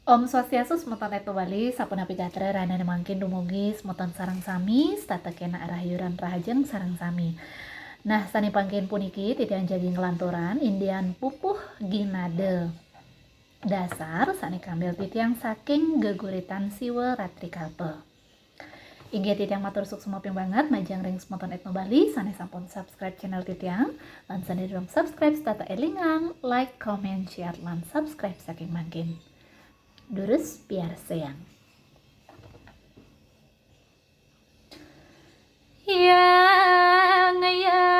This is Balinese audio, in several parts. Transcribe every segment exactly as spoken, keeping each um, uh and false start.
Om Swastiastu, semeton Etno Bali, sapunapi gatra rahinané mangkin dumugi semeton sareng sami, setata kénak rahayuan rahajeng sareng sami. Nah, sané pangkin puniki titiang jagi nglanturang indian pupuh ginada dasar sané kambil titiang saking geguritan Siwa Ratri Kalpa. Inggih titiang matur suksma ping banget majeng ring semeton Etno Bali sané sampun subscribe channel titiang, lan sané durung subscribe setata élingang, like, comment, share, lan subscribe saking mangkin. Durus piarsayang. Yang ya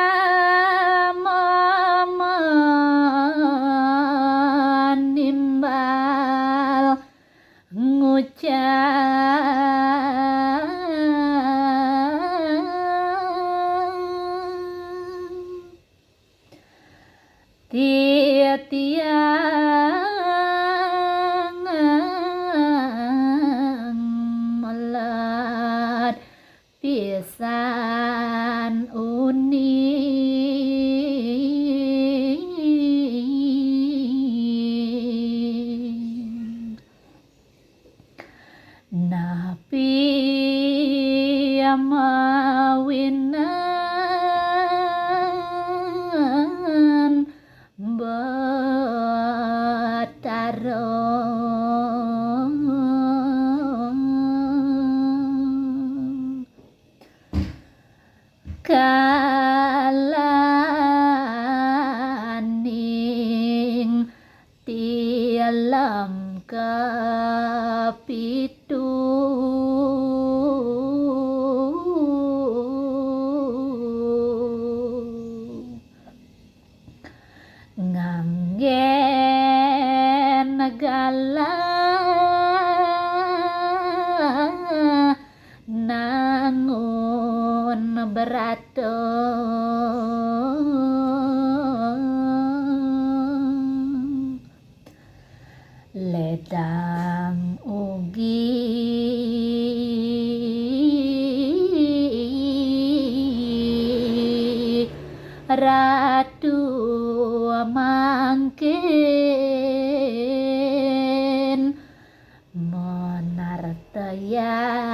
manimbal ngucap titiang melet pisan uning. Napi mawinan Batara kalaning tilem kapitu nganggén galah nangun brata. Ledang ugi ratu mangkin manartayang.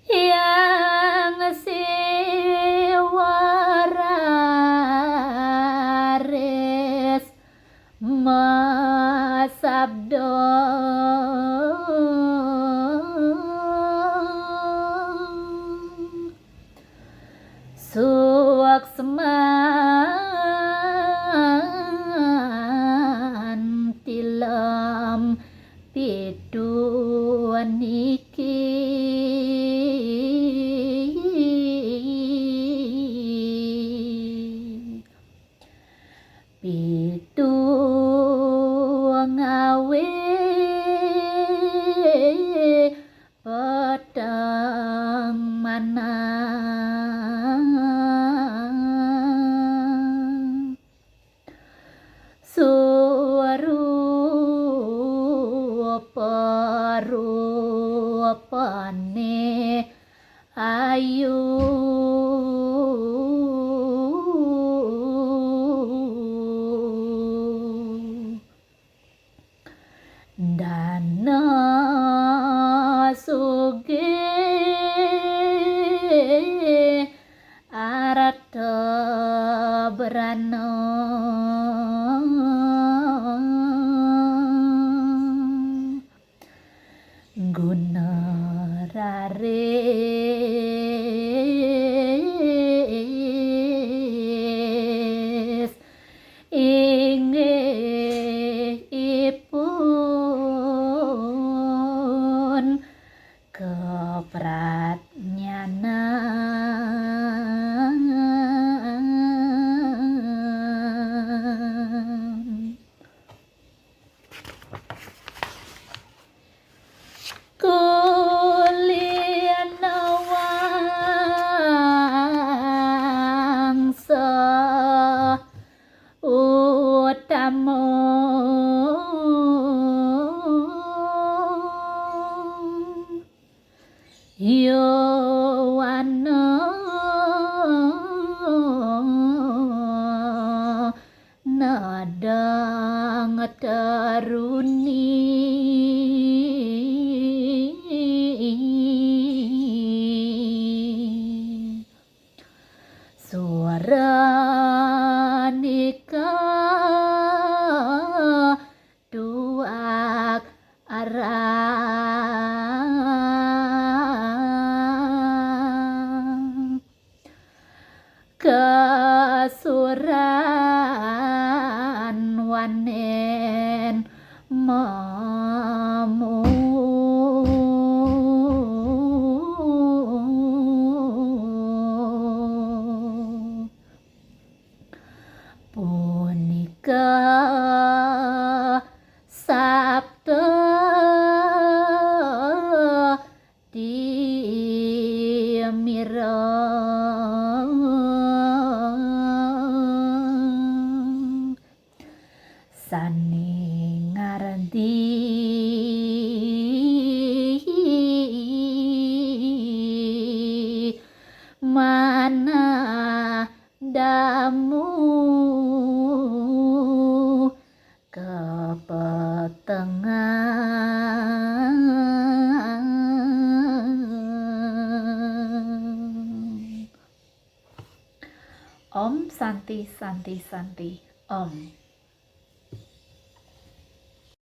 Yang Siwa raris masabda, suksman tilem pitu niki. Pitu ngawé peteng manah. Surupa rupané ayu. Dana sugih arta brana. Guna raris inggih ipun kapradnyanan. Kesuran wanen memu. Punika sabda dimireng. Sane ngardi manah damu kepetengan. Om Santi, Santi, Santi, Om.